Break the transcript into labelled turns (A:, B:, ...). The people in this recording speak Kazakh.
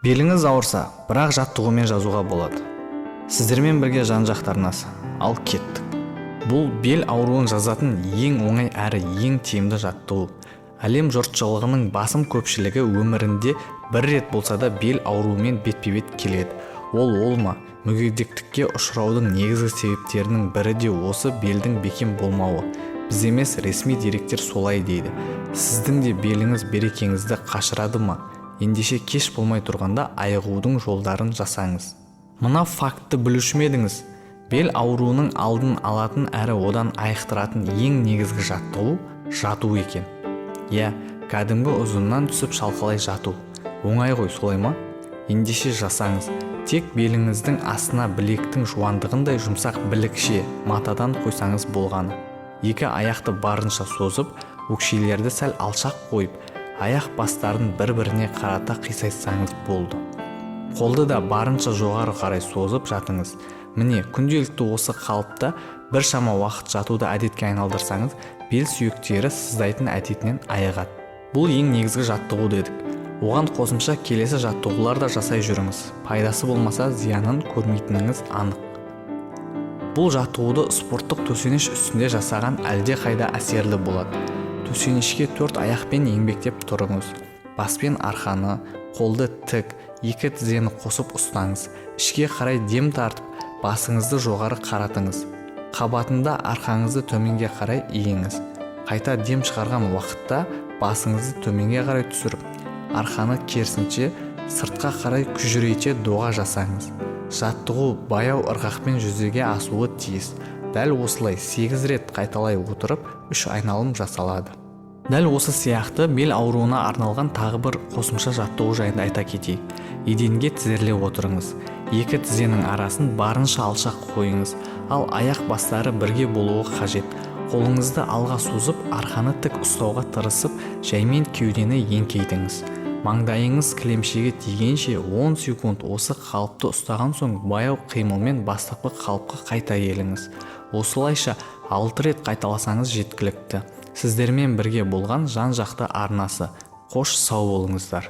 A: Беліңіз ауырса, бірақ жаттығумен жазуға болады. Сіздермен бірге Жан жақты арнасы. Ал кеттік. Бұл бел ауруын жазатын ең оңай әрі ең тиімді жаттығу. Әлем жұртшылығының басым көпшілігі өмірінде бір рет болса да бел ауруымен бетпе-бет келеді. Ол ма, мүгедектікке ұшыраудың негізгі себептерінің бірі де осы белдің бекем болмауы. Біз емес, ресми деректер солай дейді. Сіздің де беліңіз берекеңізді қашырады ма? Ендеше, кеш болмай тұрғанда айығудың жолдарын жасаңыз. Мына фактті білуші ме едіңіз? Бел ауруының алдын алатын әрі одан айықтыратын ең негізгі жаттығу жату екен. Иә, кәдімгі ұзыннан түсіп шалқалай жату. Оңай ғой, солай ма? Ендеше жасаңыз. Тек беліңіздің астына білектің жуандығындай жұмсақ білікше матадан қойсаңыз болғаны. Екі аяқты барынша созып, өкшелерді сәл алшақ қойып, аяқ бастарын бір-біріне қарата қисайтсаңыз болды. Қолды да барынша жоғары қарай созып жатыңыз. Міне, күнделікті осы қалыпта біршама уақыт жатуды әдетке айналдырсаңыз, бел сүйектері сыздайтын әдетінен айығады. Бұл ең негізгі жаттығу дедік. Оған қосымша келесі жаттығулар да жасай жүріңіз. Пайдасы болмаса, зиянын көрмейтініңіз анық. Бұл жаттығуды спорттық төсеніш үстінде жасаған әлде қайда әсерлі болады. Төсенішке төрт аяқпен еңбектеп тұрыңыз. Баспен арқаны, қолды тік, екі тізені қосып ұстаңыз. Ішке қарай дем тартып, басыңызды жоғары қаратыңыз. Қабатында арқаңызды төменге қарай иіңіз. Қайта дем шығарған уақытта басыңызды төменге қарай түсіріп, арқаны керісінше сыртқа қарай күжірейте доға жасаңыз. Жаттығу баяу ырғақпен жүзеге асуы тиіс. Дәл осылай 8 рет қайталай отырып, үш айналым жасалады. Дәл осы сияқты бел ауруына арналған тағы бір қосымша жаттығу жайында айта кетейік. Еденге тізерлеп отырыңыз. Екі тізенің арасын барынша алшақ қойыңыз, ал аяқ бастары бірге болуы қажет. Қолыңызды алға созып, арқаны тік ұстауға тырысып, жаймен кеудені еңкейтіңіз. Маңдайыңыз кілемшеге тигенше 10 секунд осы қалыпты ұстаған соң, баяу қимылмен бастапқы қалыпқа қайта келіңіз. Осылайша 6 рет қайталасаңыз жеткілікті. Сіздермен бірге болған Жан жақты арнасы. Қош, сау болыңыздар.